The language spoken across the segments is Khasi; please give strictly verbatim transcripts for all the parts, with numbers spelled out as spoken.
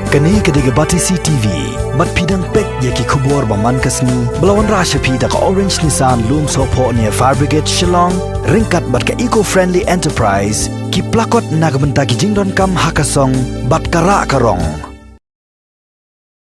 Kane ka dei ka Batesi T V. Bad phi dang peit ïa ki khubor ba man ka sngi ba la wanrah sha phi da ka Orange Nissan Lumsohphoh near Fire Brigade Shillong, ryngkat bad ka Eco Friendly Enterprise, ki plakot na ka bynta ki jingdonkam ha ka song bad ka rah ka rong.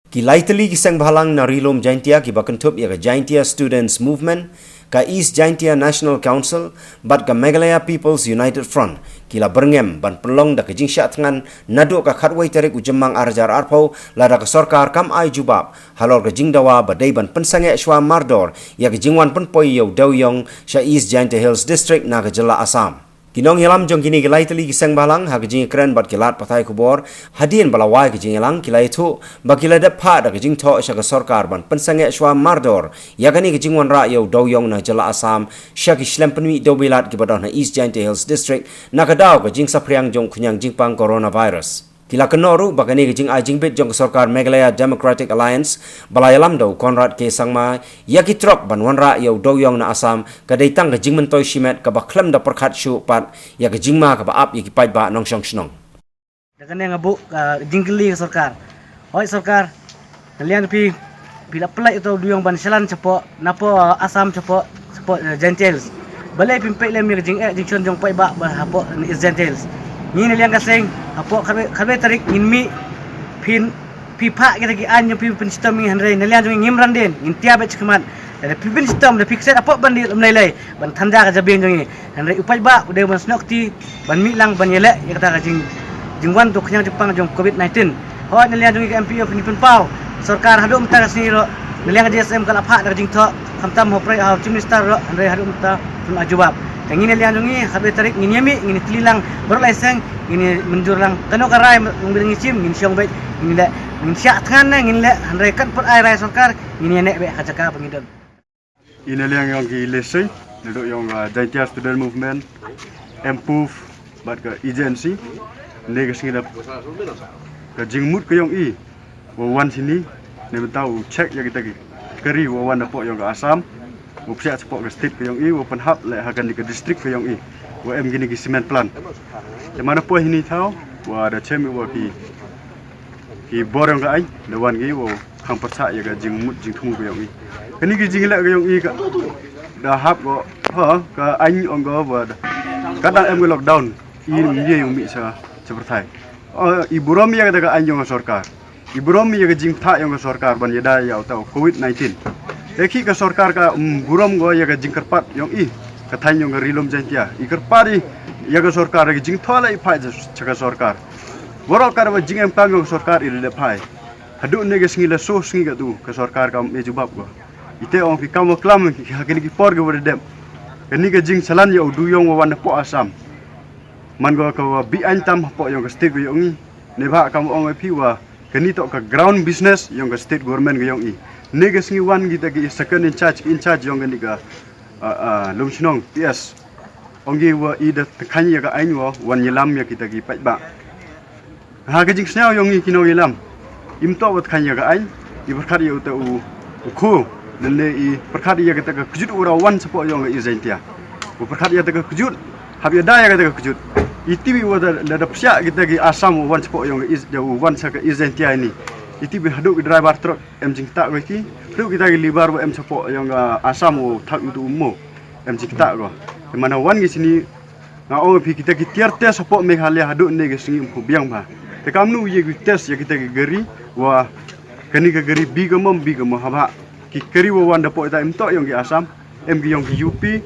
Ki lai tylli ki seng bhalang na Ri Lum Jaintia kiba kynthup ïa ka Jaintia Students Movement, ka East Jaintia National Council bad ka Meghalaya People's United Front ki la byrngem ban pynlong da ka jingshah thngan naduh ka khatwei tarik u Jymmang ar hajar arphew, lada ka sorkar kam ai jubab halor ka jingdawa ba dei ban pynsangeh shuwa mardor ïa ka jingwan pynpoi ïa u dewiong sha East Jaintia Hills District na ka jylla Assam. Ki nongïalam jong kine ki lai tylli ki seng bhalang ha ka jingïakren bad ki lad pathai khubor, hadien ba la wai ka jingïalang, ki la ïathuh ba ki la dep phah da ka jingthoh sha ka sorkar ban pynsangeh shuwa mardor ïa kane ka jingwanrah ïa u dewiong na jylla Assam sha ki shlem pynmih dewbilat kiba don ha East Jaintia Hills District na ka daw ka jingsaphriang jong u khñiang jingpang coronavirus. Ki la kynnoh ruh ba kane ka jingai jingbit jong ka sorkar Meghalaya Democratic Alliance ba la ïalam da u Conrad K Sangma ïa ki trok ban wanrah ïa u dewiong na Assam ka dei tang ka jingmyntoi shimet kaba khlem da pyrkhat shuh pat ïa ka jingma kaba ap ïa ki paidbah nongshong shnong. Da kane nga buh ka jingkylli ka sorkar. Hoi sorkar, nga liang phi, phi la pynlait ïa uto u dewiong ban shalan shapoh, napoh, uh, Assam shapoh, shapoh, uh, Jaintia Hills. Balei phim peit lem ïa ka jingeh jingshon jong paidbah ba hapoh, uh, East Jaintia Hills. Ngi na liang ka seng, hapoh khatwei, khatwei tarik ngin mih, phin, phi phah kita ki aiñ jong phi pynshitom ïa ngi, hynrei na liang jong ngi ngim ran dien, ngin tiar beit shakhmat. Da phi pynshitom, da phi kset hapoh ban dei lem lei lei ban than da ka jabieng jong ngi. Hynrei u paidbah u dei ban snoh kti ban mih lang ban ïaleh ïa kata ka jing, jingwan uto u khñiang jingpang jong covid nineteen. Hooid, na liang jong ngi ka M P O ngi pynpaw, sorkar haduh mynta ka sngi ruh na liang ka J S M ka la phah da ka jingthoh, khamtam ha u Prime, ha u Chief Minister ruh, hynrei haduh mynta phim ai jubab. Te ngi na liang jong ngi, khatwei tarik ngin ïa mih, ngin ïa tylli lang baroh lai seng, ngin ïa mynjur lang kano ka rai ba ngi shim, ngin shong beit, ngin leh, ngin shah thngan ne ngin leh, hynrei kat pat ai rai sorkar, ngin ïa neh beit ha jaka ba ngi don. Ïa na liang yong ki leseng, naduh yong, uh, Jaintia Student Movement, M P O F, bad ka agency, ne ka sngi da ka jingmut ka yong i, wa wan shini, ne mynta u check ïa kita ki kari wa wan napoh yong ka Assam, wa psiah shapoh ka state ka yong i, wa pynhap leh ha kani ka district ka yong i, wa em kini ki cement plant. Te man napoh hini thaw, wa da chem i wa ki ki bor yong ka aiñ, da wan ki wow khang pyrshah ïa ka jingmut jingthmu ka yong i. Kani ki jingleh ka yong i ka da hap ko, ha, ka aiñ ong ko ba da, ka dang em ka lockdown, i ym ye u mih sha, sha pyrthai. O, i burom ïa ka da ka aiñ yong ka sorkar. I burom ïa ka jingthoh yong ka sorkar ban ïada ïa uta u covid nineteen. Te ki ka sorkar ka, mm, burom ko ïa ka jingkyrpad yong i. Ka thaiñ yong ka Ri Lum Jaintia. I kyrpad i ïa ka sorkar, ïa ka jingthoh la i phah sha ka sorkar. Baroh katba jingem kam yong ka sorkar i la dep phah. Haduh ne ka sngi la shu sngi ka tu, ka sorkar kam e jubab ko. Ite ong phi kam wa klam, ha kini ki por ki wa dep. Kani ka jingsalan ïa u dewiong wa wan napoh Assam. Man ko ka wa bi aiñ tam hapoh yong ka state ka yong i. Ne ba kam ong phi wa kani toh ka ground business yong ka state government ka yong i. Ne ka sngi wan kita ki second in charge, in charge yong kani ka, ah, ah, Lumshnong P S. Ong ki wa i da tkhaiñ ïa ka aiñ wa wan ïalam ïa kita ki paidbah. Ha ka jingsngew yong i ki nongïalam, im toh wa tkhaiñ ïa ka aiñ, i pyrkhat ïa uta u, u khuid, lane i pyrkhat ïa kata ka kjut u ra wan shapoh yong ka East Jaintia. U pyrkhat ïa kata ka kjut, hap ïada ïa kata ka kjut. I tip i wa da, da, da psiah kita ki Assam u wan shapoh yong ka East, u wan sha ka East Jaintia ini. I tip i haduh ki driver truck em jingtah ko ki, haduh kita ki labour wa em shapoh yong ka Assam u thak utu u mo. Em jingtah ko. Te man ha wan ki shini, nga ong phi kita ki tiar test hapoh Meghalaya haduh ne ka sngi ym pu biang bha. Te kamnu ïa ki test ïa kita ki gari, wa kani ka gari bi ka mom bi ka mo haba. Ki kari wa wan da poh ita im toh yong ki Assam, em ki yong ki U P,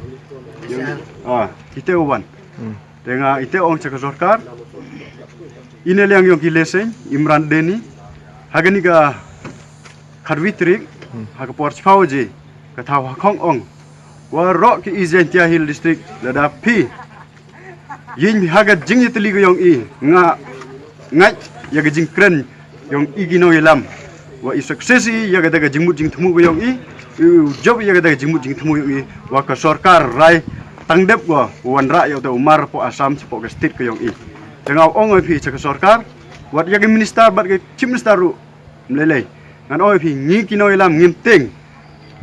yong, ah, kita wa wan. Hmm. Te nga ite ong cha ka sorkar, ine liang yong ki leseng, Imran Deni, ha kani ka khatwi tarik, hmm, ha ka por chiphaw je, ka thaw ha khong ong. Wa roh ki East Jaintia Hill District, lada phi ïing ha ka jingïatylli ka yong i, nga ngait ïa ka jingkren yong i ki nongïalam. Wa i success i ïa kata ka jingmut jingthmu ka yong i, i u jop ïa kata ka jingmut jingthmu yong i, wa ka sorkar rai tang dep wa wanrah ïa uta u mar poh Assam shapoh ka state ka yong i. Te nga ong ïa phi cha ka sorkar, wat ïa ka minister bad ka chief minister ruh, mlei lei. Ngan ong ïa phi ngi ki nongïalam ngim tieng.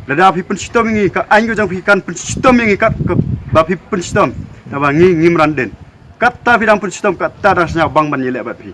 Lada phi pynshitom ïa ngi ka aiñ ka jong phi kan pynshitom ïa ngi kat kaba phi pynshitom. Naba ngi ngim ran dien. Katta phi dang pynshitom katta dang sñiaw bang ban ïaleh bad phi.